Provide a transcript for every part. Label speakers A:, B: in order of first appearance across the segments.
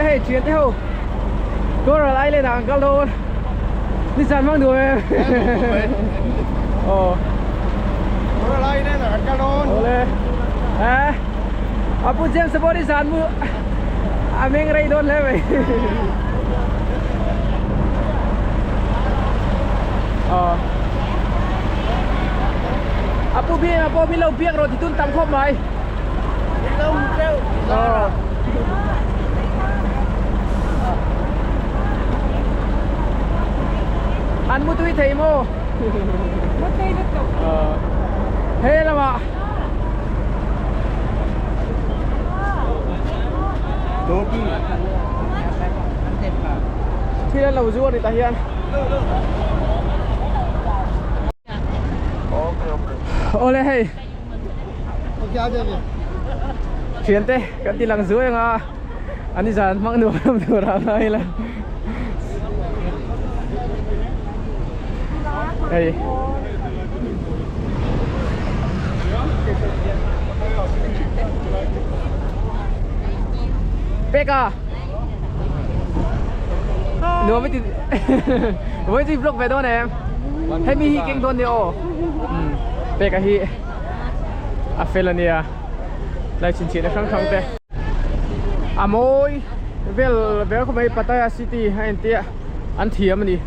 A: hei thian te ho Coral Island ah kan kal dawn nizan hmang duh em aw
B: Coral Island ah kan kal dawn
A: awle eh a pu James pawh nizan mu a meng rei dawn hle mai aw a pu Bima pawh min lo biak rawh ti tun tam khawp mai. An mu tui thei maw?
C: Mu tui lutuk.
A: He lamah. Thil an lo zu a ni tah hian. Awle hei. Thiante kan ti lang zuai anga an izan hmang nuam lam tur a ngai la hei Peka nuam i ti voi chi vlog ve dawn em hemi hi keng dawn ni aw Peka hi a fel ania tlai chhinchhiahna hrang hrang te a mawi vel ber khawp mai Pattaya city a entia an thiam ani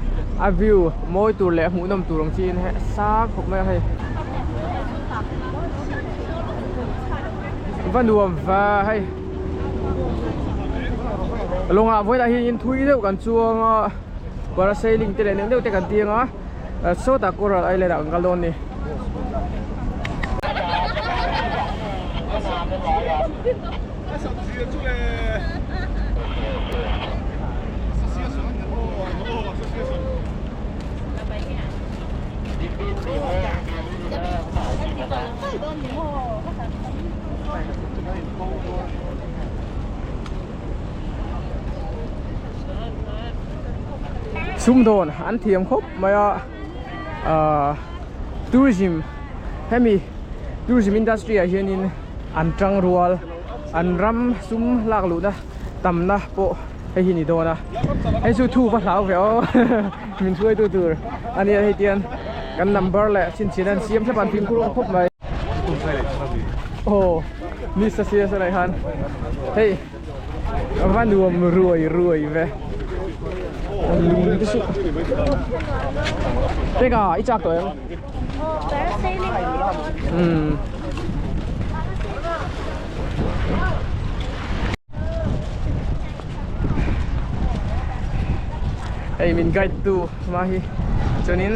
A: a view mawi tur leh hmuhnawm tur ang chiin he sang khawp mai a hei va nuam va hei lawngah vawilah hian thui deuh kan chuang a parasailing te leh neuh neuh te kan ti anga. Sawtah Coral Island ah kan kal dawn a ni. Sumdawn an thiam khawp mai a ahh tourism hemi tourism industry ah hianin an tang rual an ram sum lak luhna tamna pawh hei hi ni dawn a hei chu thu va hlau ve aw min hruaitu tur a nia hei tian kan number leh chhinchhin an siam thlap a an fimkhur awm khawp mai aw ni sa sia sa lai han hei. A va nuam ruai ruai ve lung te chu teka i chak tawh em umm hei min guide tu hma hi chuanin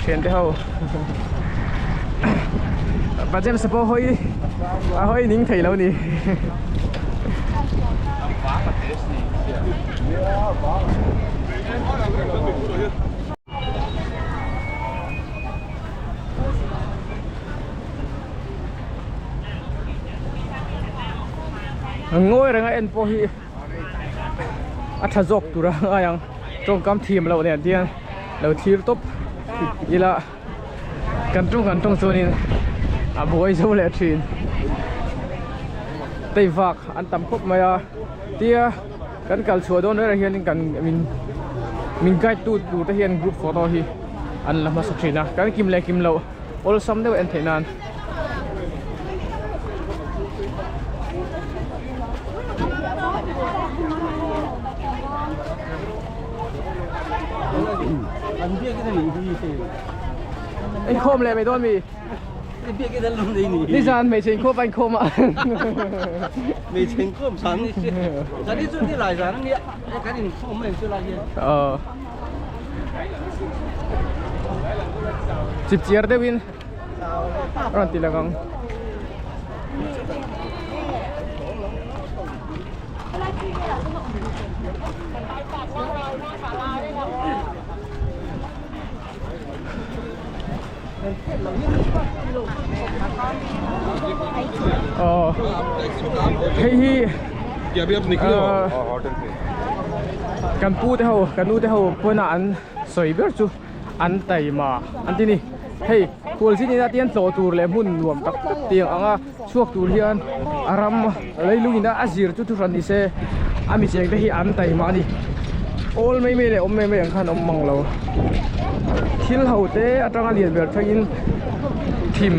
A: thiante ho pa James a pawh hawi a hawi ning thei lo ni ngawi renga en pawh hi a tha zawk tur a ngai ang tawngkam thiam loh nen hian lo thlir tawp ila kan tawng kan tawng chuanin a buai zo leh thin tei vak an tam khawp mai a tia kan kal chhuah dawn reng hianin kan min min guide tu tur te hian group photo hi an la hmasa thin a kan kim leh kim loh awlsam deuh en theih nan. Inkhawm leh mai dawn mi? Nizan hmeichhe inkhawm a inkhawm a.
D: Hmeichhe inkhawm zan ni si. Zan hi chu ni lai zan ania kan inkhawm mai chu lai hian.
A: Aw. Chipchiar deuhin a rawn ti lang ang. Aw hei hi kan pu te ho kan nu te ho pawn a an sawi ber chu an taima an ti ni. Hei khualzin ina te hian tlawh tur leh hmun nuam tak tak tiang anga chhuak tur hian a ram leilung ina a zir chu thuhran ni se a mi cheng te hi an taima a ni. Awl mai mai leh awm mai mai ang khan awm mang lo. Thil ho te atanga lian ber thlengin thim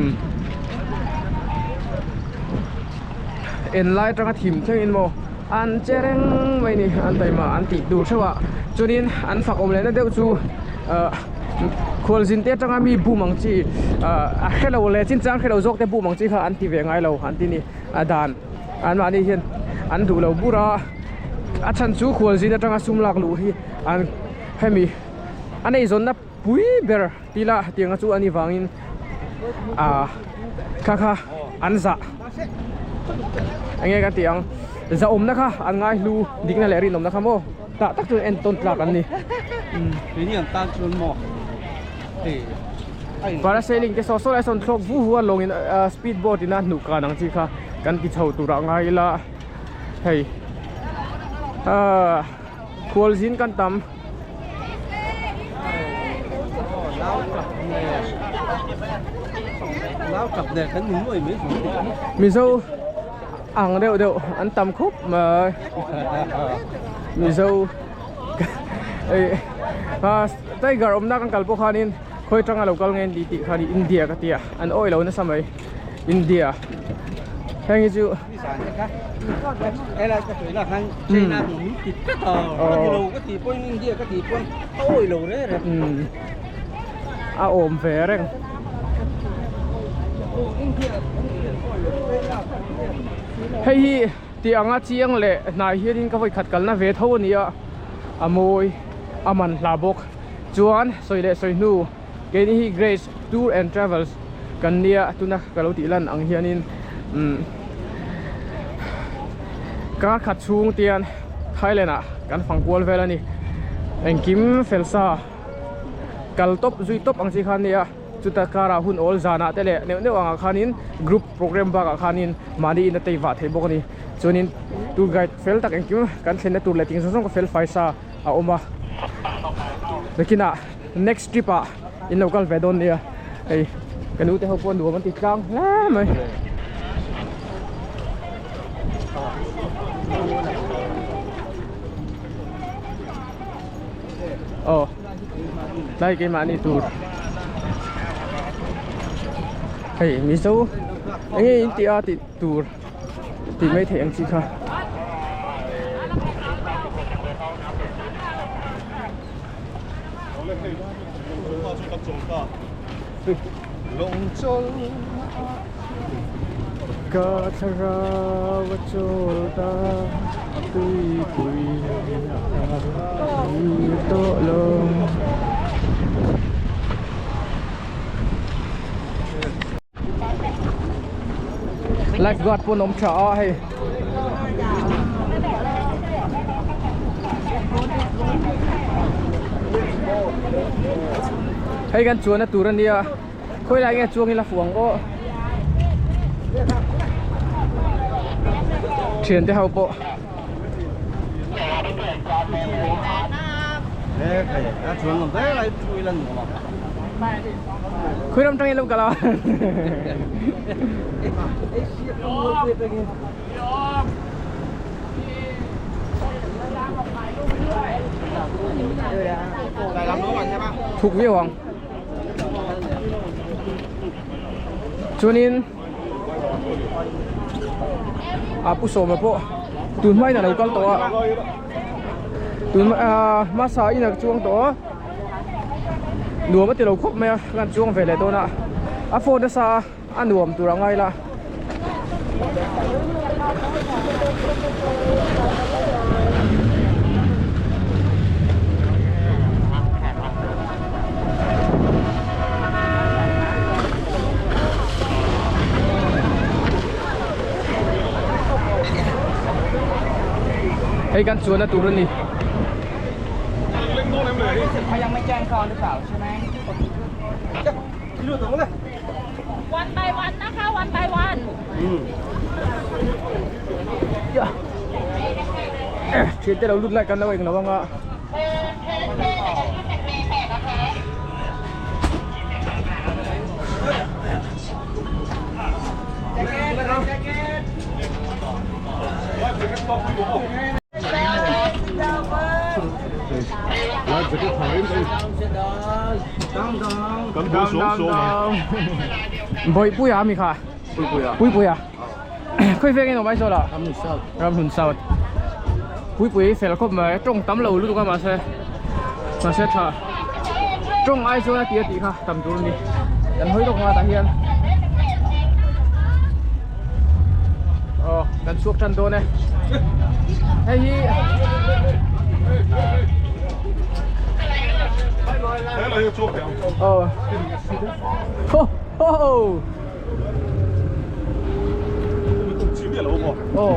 A: en lai atanga thim thlengin maw an che reng mai ni an taima an tih tur theuh a chuanin an fak awm lehna deuh chu ah khualzin te atanga mi bum ang chi ah a hrelo leh chinchang hrelo zawk te bum ang chi kha an ti ve ngai lo an ti ni a dan anmahni hian an duh lo bur a a chhan chu khualzin atanga sum lak luh hi an hemi a neizawnna pui ber tila tianga chu ani vangin ah kha kha an zah enge kan tih ang zahawmna kha an ngai hlu dikna leh rinawmna kha maw tah tak chuan entawn tlak an ni
D: Keini an tan chuan maw hei a in
A: Parasailing te saw saw lai sawn thlawk vu vu a lawngin ah speed boat ina hnuh kan ang chi kha kan ti chho turah ngai ila hei ah khualzin kan tam. Mizo ang deuh deuh an tam khawp mai Mizo tiger awmna kan kal pawh khanin khawi tanga lo kal nge an tih khan India ka tia an awih lo nasa mai India heng hi chu. A awm ve reng hei hi tih anga chiang leh hnai hianin ka vawi khat kalna ve tho a ni a a mawi a man hla bawk chuan sawi leh sawi hnu Keini hi Grace Tour and Travels kan nia tuna ka lo tih lan ang hianin umm kar khat chhung tian Thailand ah kan fang kual vel a ni engkim fel sa kal tawp zui tawp ang chi khan nia chuta karah hun awl zanah te leh neuh neuh angah khanin group program bakah khanin mahni in a tei vah theih bawk a ni chuanin tour guide fel tak engkim kan thlenna tur leh ting zawng zawng ka fel fai sa a awm a nakinah. Next trip ah in lo kal ve dawn nia hei ka nu te ho pawh nuam an ti tlang hle mai. Aw tlai keimahni tur hei mizo enge in tih a tih tur tih mai theih ang chi kha. Ka thlarau a chawl ta tuipui a thlir tawh lo. Life guard pawh an awm tha a hei. Hei kan chuanna tur a nia khawi lai nge chuang ila fuh ang aw thiante ho pawh Khawi ram tangin lo kal a. Thuk viau ang. Chuanin a pu sawma pawh tun hmain a lo kal tawh a. Tun hmasa in a chuang tawh a. Nuam a ti lo khawp mai a kan chuang ve leh dawn a a phone nasa a a nuam tur a ngai la. Hei kan chuanna tur a ni.
C: One by one นะคะ one by one
A: Thian te lo lut lai kan lo eng lo anga. Bawihpuia ami kha Puipuia Khawi veng in awm Aizawl ah Ramhlun South Puipuia hi fel khawp mai tawng tam lo lutuk a mahse mahse tha tawng Aizawl a ti a tih kha tam tur a ni kan hawi lawk nghal tah hian aw kan chhuak tan dawn e hei hi aw ho ho ho aw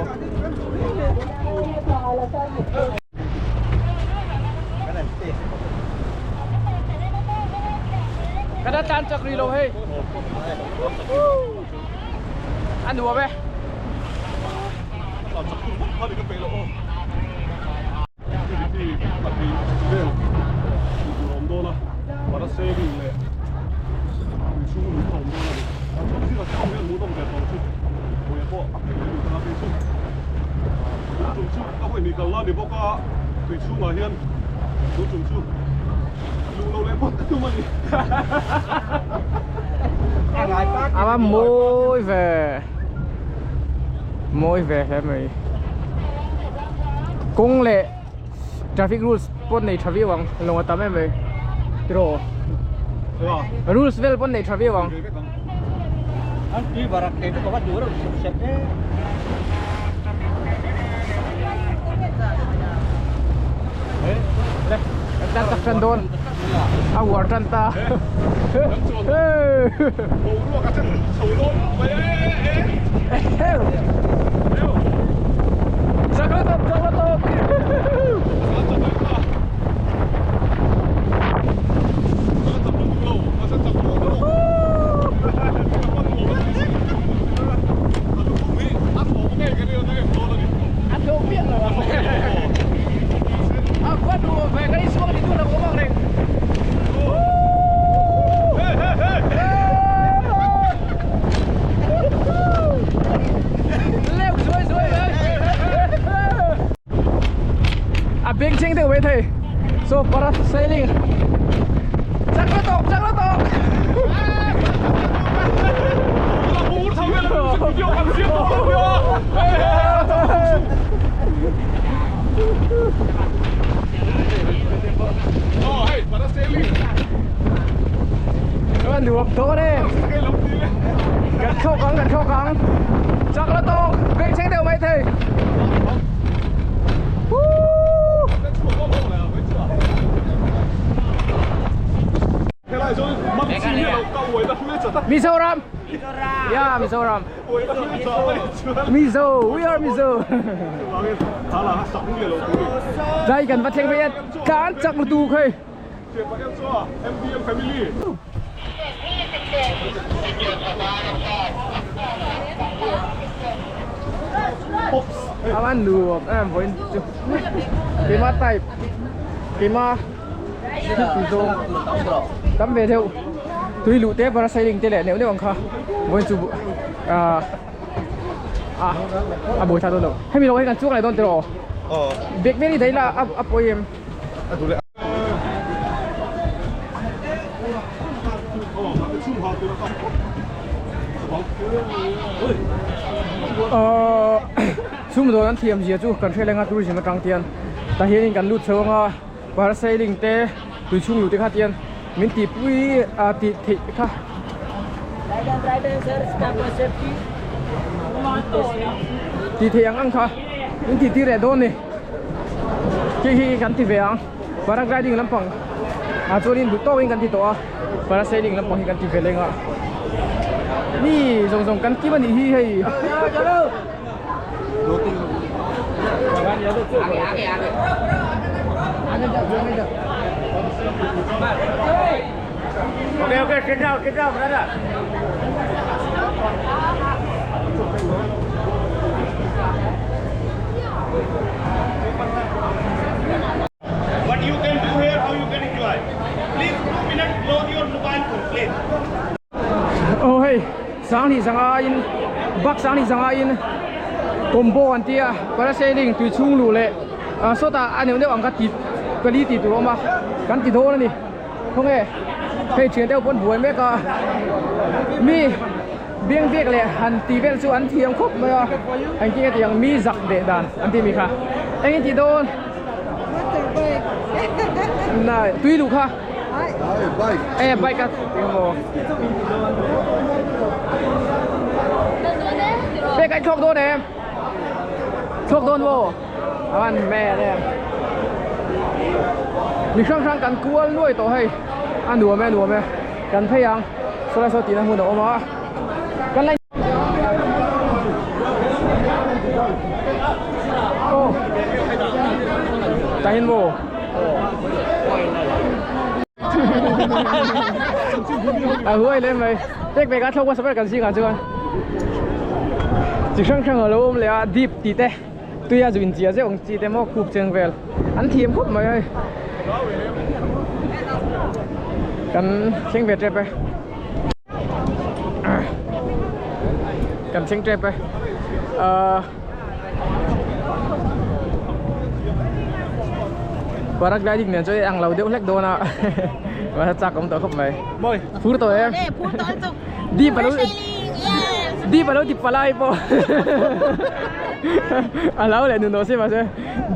A: Ka la tlan chak rih lo hei. A nuam e.
E: Tui chhungah hian tun tum chu luh lo leh phawt tum a ni.
A: A va mawi ve mawi ve hle mai kawng leh traffic rules pawh nei tha viau ang lawng a tam em mai tiraw rules vel pawh nei tha viau ang. Kan tak tan dawn a uar tan ta A beng cheng deuh mai thei so parasailing chak lutuk chak lutuk Nuam dawn e kan thlawk ang kan thlawk ang chak lutuk beng cheng deuh mai thei Mizoram Yeah Mizoram Mizo we are Mizo Đây kan va thleng phei a tlan chak lutuk hei A van nuam em vawiin chu keima type keima thil tui zawng tam ve deuh tui luh te parasailing te leh neuh neuh ang kha vawiin chu ah a buai thlak dawn lo hemi lo hi kan chuang leh dawn tiraw bag vel hi daih la a pawi em. Sum dawn an thiam zia chu kan hre lenga tourism atang tian tah hianin kan lut chho anga parasailing te tui chhung luh te kha tian min tih pui a tih theih kha tih theih ang ang kha min tih tir leh dawn a ni. Khi hi kan ti ve ang paragliding lampang ah chuanin duh tawkin kan ti tawh a parasailing lampang hi kan ti ve leng a mi zawng zawng kan kim a nih hi hei.
F: What you can do here, how you can enjoy. Please 2 minutes close your mobile phone, please.
A: Aw hei Sanghnih sanga in. Bak sang ni zanga in combo an tia parasailing tui chhung luh leh sawtah a neuh neuh ang kha ti pali tih tur a awm a kan ti dawn a ni khawnge hei thian deuh pawn buai mek a mi biang biak leh han tih vel chu an thiam khawp mai a engtin nge tiang mi zak deh dan an tih mi kha engin tih dawn nai tui luh kha. E bike a emaw Pek anh thlawk dawn em Thlawk dawn maw Aman men em Mi hrang hrang kan kual nuai tawh hei A nuam e nuam e Kan phei ang Sawlai saw tihna hmun a awm a Kan la Aw Tahin maw A huai leh mai pek pek a thlawk hmasa ber kan zingah chuan chi hrang hrang a lo awm leh a dip tih te tuia zu inchiah zeuh ang chi te maw khup cheng vel an thiam khawp mai hei kan thleng ve tep e kan thleng tep e ahh Paragliding nen chuan ang lo deuh hlek dawn a mahse chak awm tawh khawp mai phur tawh em deep alo deep alo ti palai pawh a lo leh nun tawh si mahse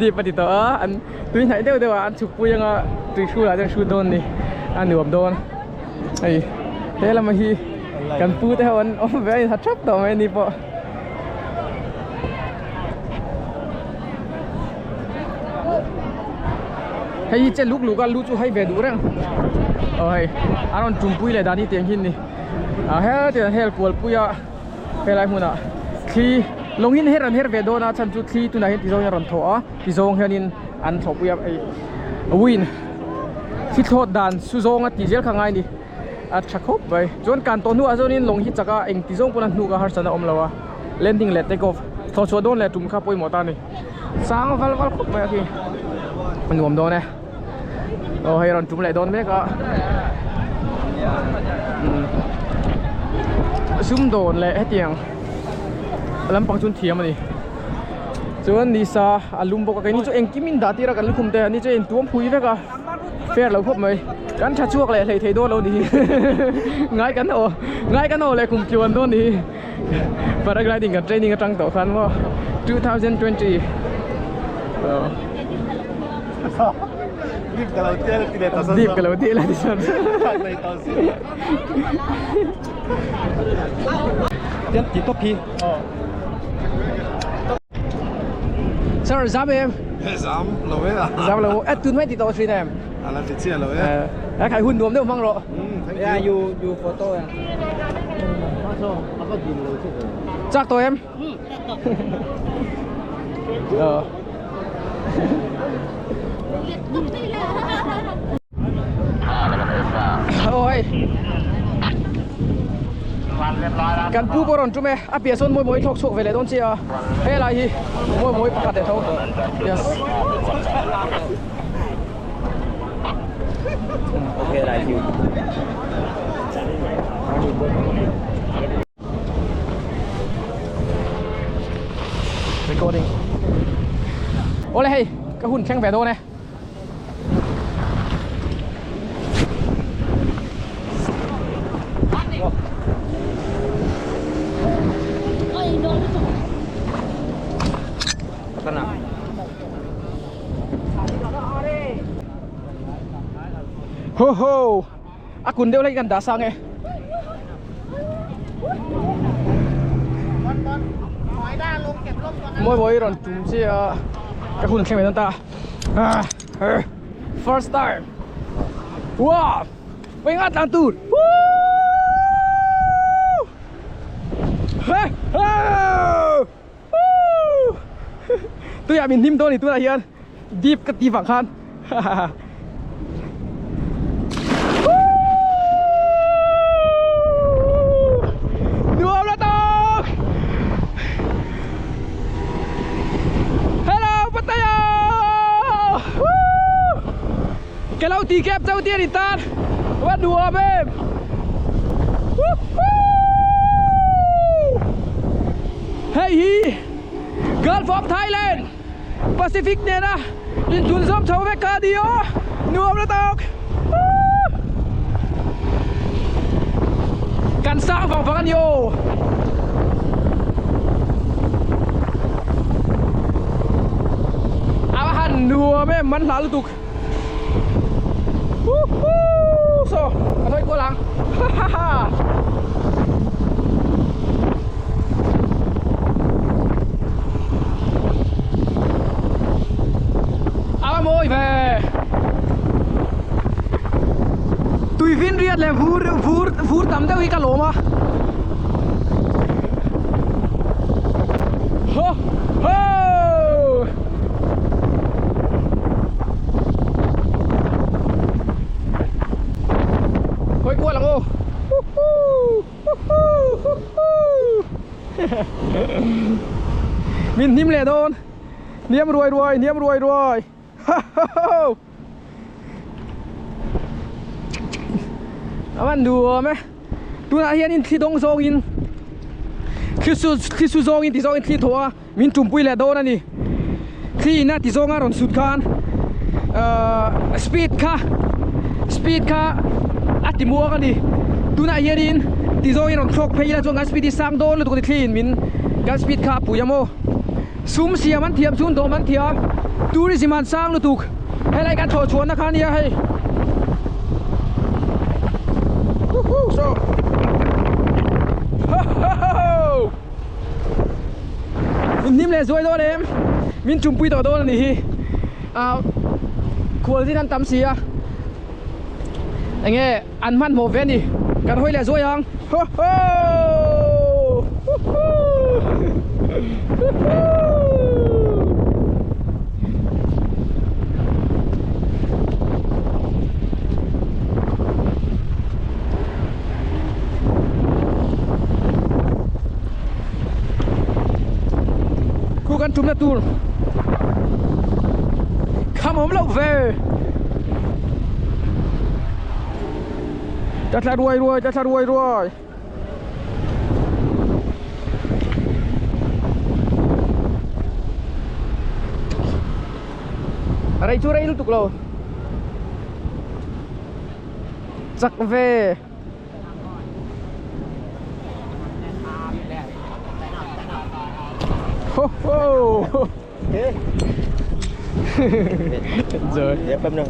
A: deep a ti tawh a an tui hnaih deuh deuh ah an chhuk pui anga tui hrul ah chuan hrut dawn a ni a nuam dawn hei he lamah hi kan pu te ho an awm ve a inha thap tawh mai a ni pawh. Hei hi che luk luk a lu chu hei ve duh reng aw hei a rawn tumpui leh dan hi tiang hi ni a hetiang hel kual pui a helai hmunah thli lawng in her an her ve dawn a chhan chu thli tunah hian ti zawng hian a rawn thaw a ti zawng hianin an thlawh pui a hei wind thli thlawt dan su zawng a tih zel kha ngai a ni. A tha khawp mai chuan kan tawh hnuah chuanin lawng hi chak a engti zawng pawn a hnuk a harsatna a awm lo a landing leh take off thlawh chhuah dawn leh tum kha pawimawh ta a ni sang val val khawp mai a khi a nuam dawn e aw hei rawn tum leh dawn mek a sum dawn leh hetiang lampang chu an thiam a ni chuan nisa a lum bawk a keini chu engkim in dah tir a kan lukhum te ani chu a intuam phui vek a. Fair lo khawp mai kan tha chhuak leh hlei thei dawn lo ni hi ngai kan aw ngai kan aw leh kum tluan dawn ni hi paragliding kan training atang tawh khan maw 2020 aw
E: Deep ka lo tia ti leh ta san
A: Deep ka lo tia ti san
D: Tian ti top hi
A: Sir zam em
E: Zam lo e a.
A: Zam lo e tun mai ti tawh thin em.
E: A la ti chiah lo e.
A: Eh khai hun nuam deuh hmang rawh.
D: Yeah you you photo ya.
A: Chak tawh em? Ờ. Ôi. Kan pu pawh rawn tum e a piah sawn mawi mawi thlawk chhuak ve leh dawn che a helai hi mawi mawi pakhat leh tho yes
D: Okay lai hi
A: Recording Ole hei ka hun thleng ve dawn e Ho ho A kun deuh lai kan dah sang e Mawi mawi rawn tum che a ka hun thleng mai dawn ta. First time. Wow! Wei nga tlang tur. Woo! Hey! Oh! Woo! Tuiah min hnim dawn ni tunah hian deep ka ti vang khan. Nuam la tawk! Hello Pattaya! Cái lâu tí kép châu tiên thì tan Bắt đùa em. Hei hi Gulf of Thailand Pacific nena inthlunzawm chho vek kha a ni aw nuam la tawk Kan sang vang vang a ni aw. A va han nuam em man hla lutuk. Woohoo! So, a thawi kual ang. Ha ha ha! A va mawi ve! Tui vin riat leh vur vur vur tam deuh hi ka lawm a. Ho ho! Hawi kual ang aw. Min hnim leh dawn. Hniam ruai ruai, hniam ruai ruai. A van nuam e. Tunah hianin thli dawng zawngin thli su thli su zawngin ti zawngin thli thaw a. Min tumpui leh dawn a ni. Thli ina ti zawnga rawn sut khan ahh speed kha speed kha a ti muang a ni. Tunah hianin ti zawngin rawn thlawk phei ila chuan kan speed hi sang dawn lutuk a ni thli in min kan speed kha a pui a maw. Sum siam an thiam chhung dawm an thiam tourism an sang lutuk helai kan thlawh chhuahna kha a nia hei. Woohoo so ho ho ho. Min hnim leh zuai dawn em? Min tumpui tawh dawn a nih hi. Ah khual zin an tam si a. Enge an hmanhmawh ve a ni. Kan hawi leh zuai ang. Ho ho! Woohoo! Woohoo! Khu kan tumna tur kham awm loh ve ta thla ruai ruai ta thla ruai ruai rei chu rei lutuk lo chak ve. Ho ho. Rồi.
B: Dẹp em đâu.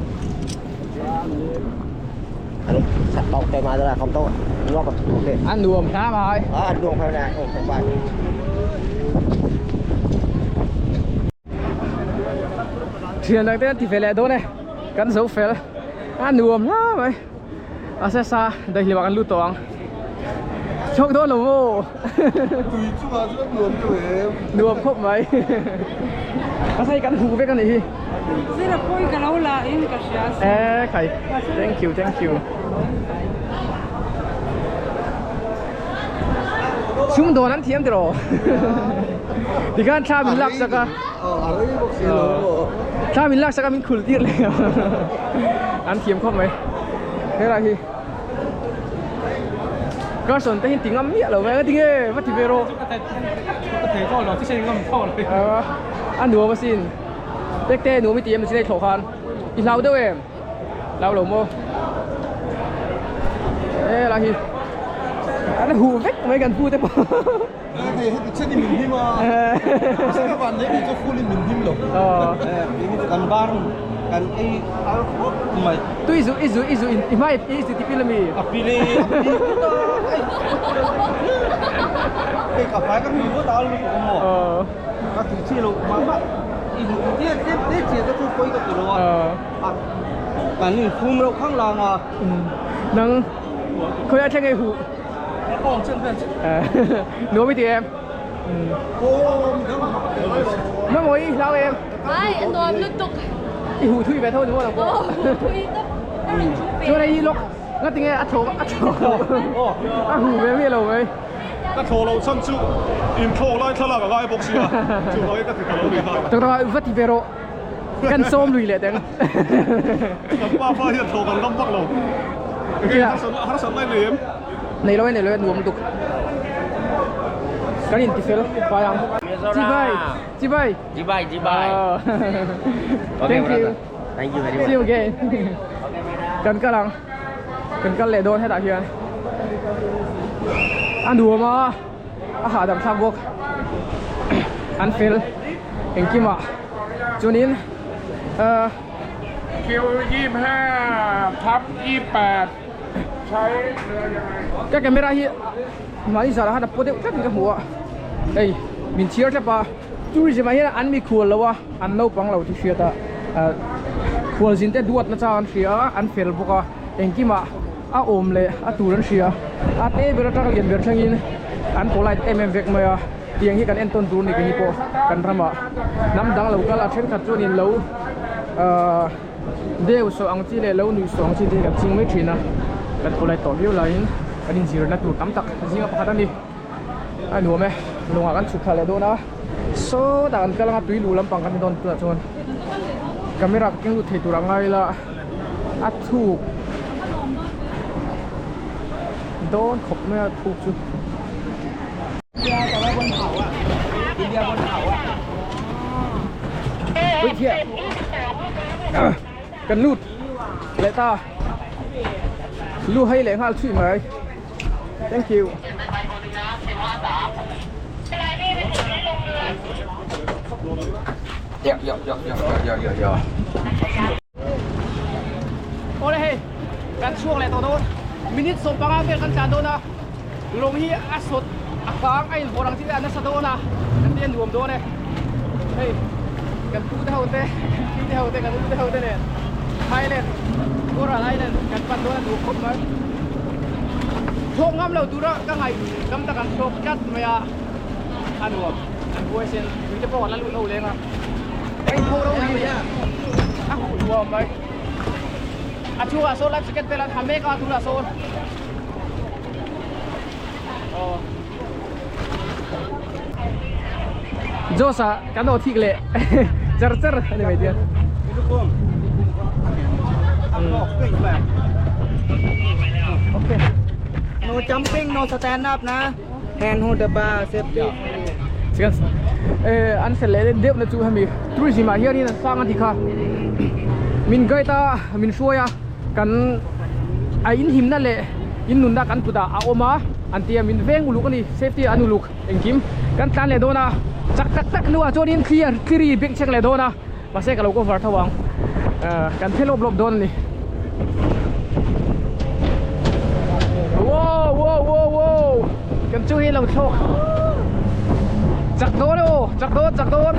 B: Anh sạch bọc tay mà ra không tốt. Nó còn ok.
A: Ăn nuông khá rồi.
B: Đó, ăn nuông phải nè, không phải.
A: Thian dang te an ti ve leh dawn e. Kan zo fel. A nuam hle mai. A se sa daihlim ah kan lut tawh ang. Chhawk dawn lo maw?
E: Tui chungah chuan nuam deuh em?
A: Nuam khawp mai. A sai kan huh vek a nih hi.
G: Zira pawi ka lo la in ka hria si.
A: E khai. Thank you, thank you. Sum dawn an thiam tiraw? Tikhan thla min lak sak a.
E: A rei bawk si lo maw?
A: Thla min lak sak a min khul tir leh an thiam khawp mai. Helai hi Carson te hi ti ngam miah lo mai a tinge va ti ve rawh.
D: Ka thei tawh lo chi sen ngam tawh lo.
A: A nuam asin. Tek te nuam i ti em ni chinai thlawh khan. I hlau deuh em? Hlau lo maw? Helai hi an huh vek mai kan pu te pawh.
E: Hei heti chen i min him a, ka van nei ni chu full in min him lo.
D: Kan bar kan ei al khawp mai.
A: Tu i zu i zu i zu i hmai i zu ti pil ami?
D: A pil e, a pil tut a. Hei ka hmai ka tui vawt a lutuk a maw. Ka tui chi lo mah mah. I hmu te te te chiah te chu pawi ka ti lo a. Kan inphum reuh khang lang a.
A: Nang khawiah thleng ei huh? Nuam i ti em? Nó ngồi lau em.
C: Ai, nuam lutuk.
A: I hu thui ve tho đúng không?
C: Ồ, thui tấp.
A: Chỗ này lok ngắt tinge a tho a tho. A hu ve mi lo mai.
E: Ka thaw lo chhan chu in thlawk lai thlalak a ngai bawk sia chu vang in ka ti ta lo ni kha.
A: Tak tak va ti ve rawh. Kan sawm lui leh teng.
E: Kan pa fa hian thaw kan ram vak lo. Harsat lai nei em?
A: Nei lo e, nei lo e, nuam lutuk. Kan in tifel fai ang. Chibai chibai.
B: Chibai chibai.
A: Thank you.
B: Thank you very much.
A: See you again. Kan kal ang. Kan kal leh dawn hetah hian. A nuam a a hahdam thlak bawk. An fel engkimah chuanin ahh.
H: คิวยี่ห้าทับยี่แปดใช้เรือยังไง
A: Ka camera hi mahni zar ah khan a paw deuh tlat in ka hmu a hei min chhiar thlap a tourism ah hian an mikhual lo a an naupang lo tih hriat a ah khualzin te duat na chang an hria a an fel bawk a engkimah a awm leh a tur an hria a te ber atanga lian ber thlengin an polite em em vek mai a tiang hi kan entawn tur a ni keini pawh kan ramah hnam dang lo kal a thenkhat chuanin lo ah. Deu sawh ang chi leh lo nuih sawh ang chi te hi kan ching mai thin a, kan pawlai tawh viau laiin kan inzirna tur tam tak zinga pakhat a ni. A nuam e, lawngah kan chhuk thla leh dawn a, sawtah kan kal anga tui luh lampang kan ni dawn tunah chuan camera ka keng lut thei tur a ngai ila a thuk dawn khawp mai a thuk chu. Kan lut leh ta lu hei leh nghal chhuih mai thank you
B: Dạ dạ dạ dạ dạ dạ dạ.
A: Awle hei kan chhuak leh tawh dawn minute 15 vel kan tlan dawn a lawng hi a sawt a kang a inhawr ang chi te a nasa dawn a kan ti a nuam dawn e hei kan pu te ho te kan pi te ho te kan u te ho te nen Thailand Coral Island kan pan dawn a nuam khawp mai thlawk ngam lo tura ka ngaih tam tak an thlawk tlat mai a a nuam an huaisen tui te pawh an la lut lo leng a ka inpho ro hi a huh nuam mai a chhungah sawn life jacket vel an ha mek a tunah sawn Josh-a kan aw thik leh char char a ni mai tia. Okay.
D: No jumping, no stand up na. Hand hold the bar, safety.
A: Chikan eh an fel leh deuh na chu hemi tourism ah hianin an sang a ti kha min guide a min hruai a kan a inhimna leh in nunna kan kutah a awm a an ti a min veng uluk a ni safety an uluk engkim kan tlan leh dawn a chak tak tak hnuah chuanin thli thli ri beng chhek leh dawn a mahse ka lo cover tho ang ah kan phe lawp lawp dawn a ni wow wow wow wow kan chu hi lo thlawk chak dawn aw chak dawn chak dawn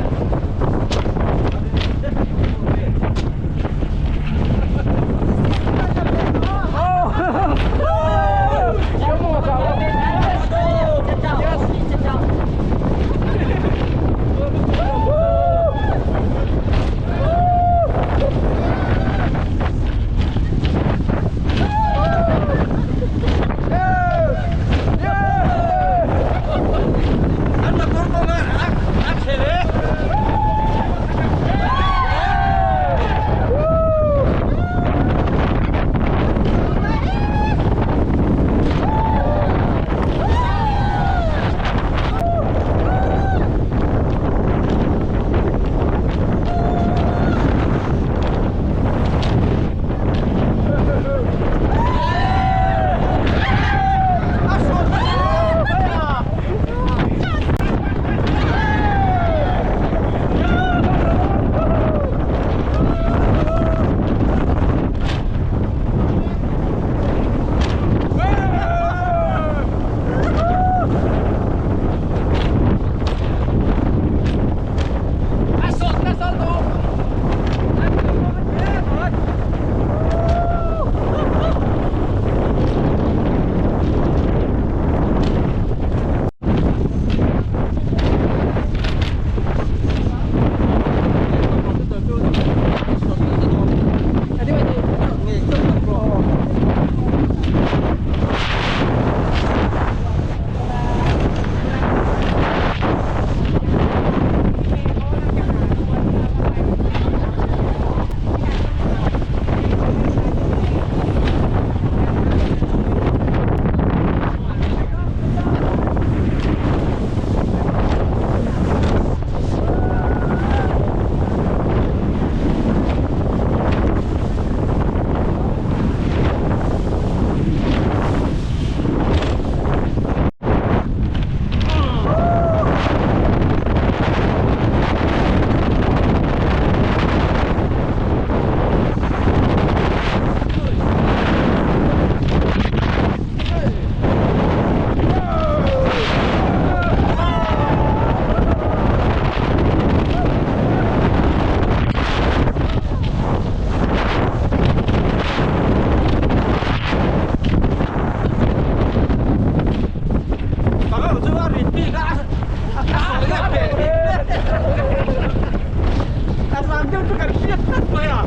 D: dan deuh chu kan hriat tlat mai a.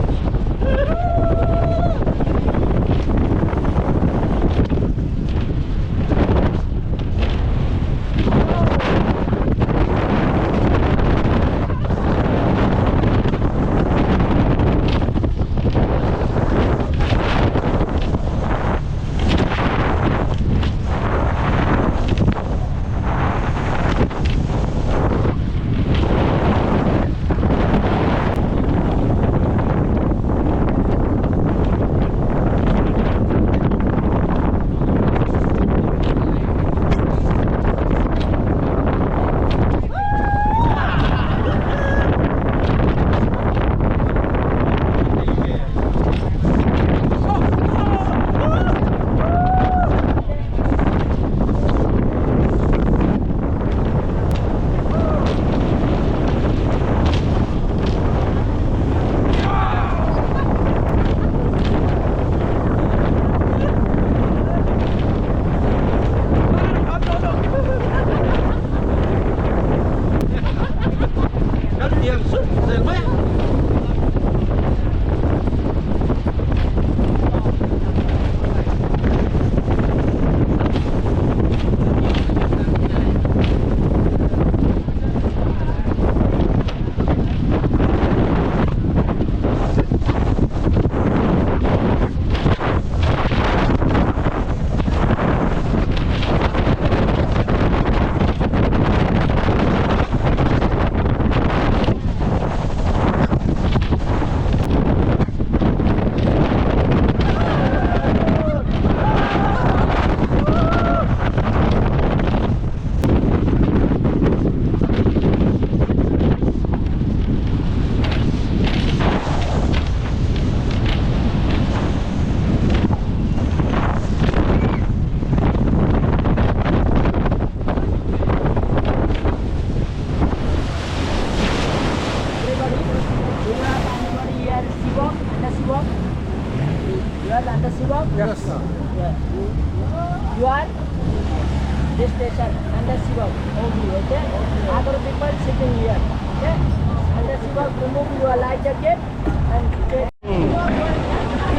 D: Kan tiang sup zel mai a.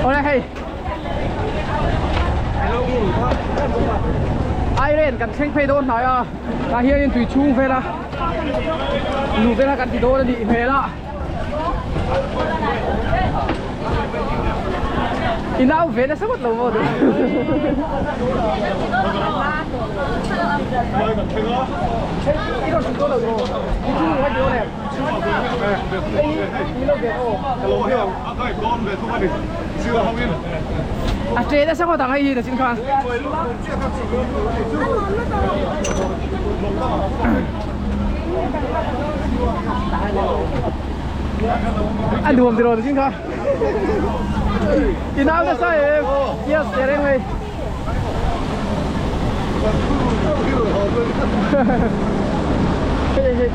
A: Awle hei Iron kan thleng phei dawn hnai a tah hianin tui chhung vela luh vela kan ti dawn a nih hmel a I nau ve nasa ngawt lo maw I rawn hril dawn lo maw I chhung ngai dawn em A ṭe nasa ngawt ang hei hi nachin khan. A nuam tiraw nachin kha. I nau nasa em? Yes, tehreng mai. Hei hei.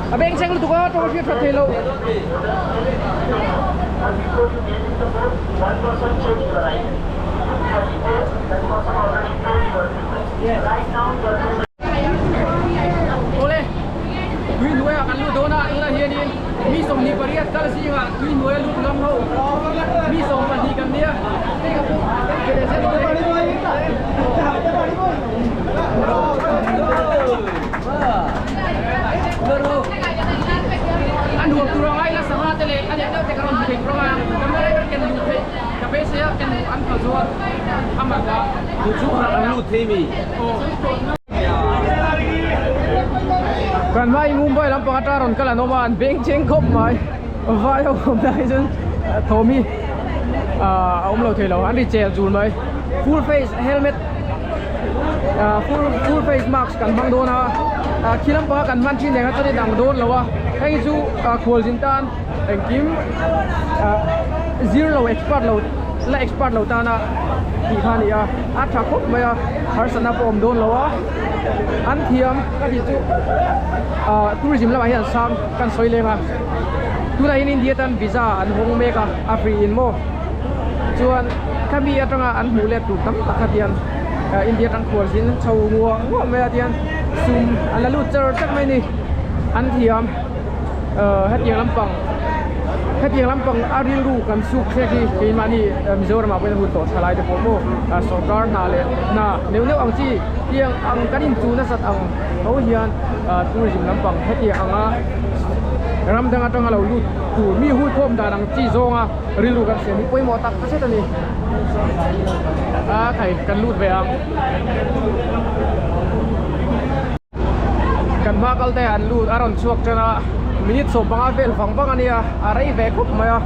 A: A beng cheng lutuk a, tawng a hriat that thei lo. Awle, tui hnuaiah kan lut dawn a, tunah hianin mi 28 kal zingah tui hnuaia lut ngam ho mi 12 kan nia, hei ka pawh ve leh zel dawn e. A nuam tur ang a ila sangha te leh a leh deuh te ka rawn hmu thei tur ang a, camera kan ken luh theih ka beisei a ken luh an phal chuan amah kha Kan vai Mumbai lampang atanga rawn kal an awm a, an beng cheng khawp mai. Vai ho awm lai chuan thawm hi a awm lo thei lo, an ri chel chul mai. Full face helmet full full face mask kan hmang dawn a, khi lampanga kan hman thin nen kha chuan a inang dawn lo a, hei chu khualzin tan. Engkim zir lo expert lo la expert lo tana tih kha a ni a, a tha khawp mai a, harsatna pawh a awm dawn lo a, an thiam ka tih chu ah tourism lamah hian an sang kan sawi leng a, tunah hian India tan visa an hawng mek a, a free in maw chuan khami atanga an hmuh let tur tam tak kha tian India atang khual zin chho nguah nguah mai a tian sum an la lut char char mai a ni, an thiam. Hetiang lampang hetiang lampang a rilru kan suk thlek hi keimahni Mizoram ah pawhin a hun tawh tha lai te pawh maw sorkar hna leh hna neuh neuh ang chi tiang ang kan inchuh nasat ang ho hian tourism lampang hetiang anga ram dang atanga lo lut tur mi hui khawm dan ang chi zawnga rilru kan siam hi pawimawh tak zet a ni a khai kan lut ve ang. Kan hma kal te an lut a rawn chhuak tan a minute 15 vel vang vang a nia a rei ve khawp mai a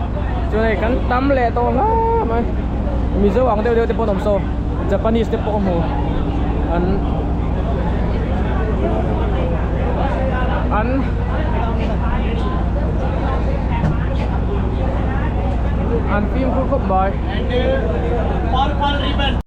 A: chuan hei kan tam leh tawh hle mai mizo ang deuh deuh te pawh an awm saw japanese te pawh ka hmu an an an fimkhur khawp mai.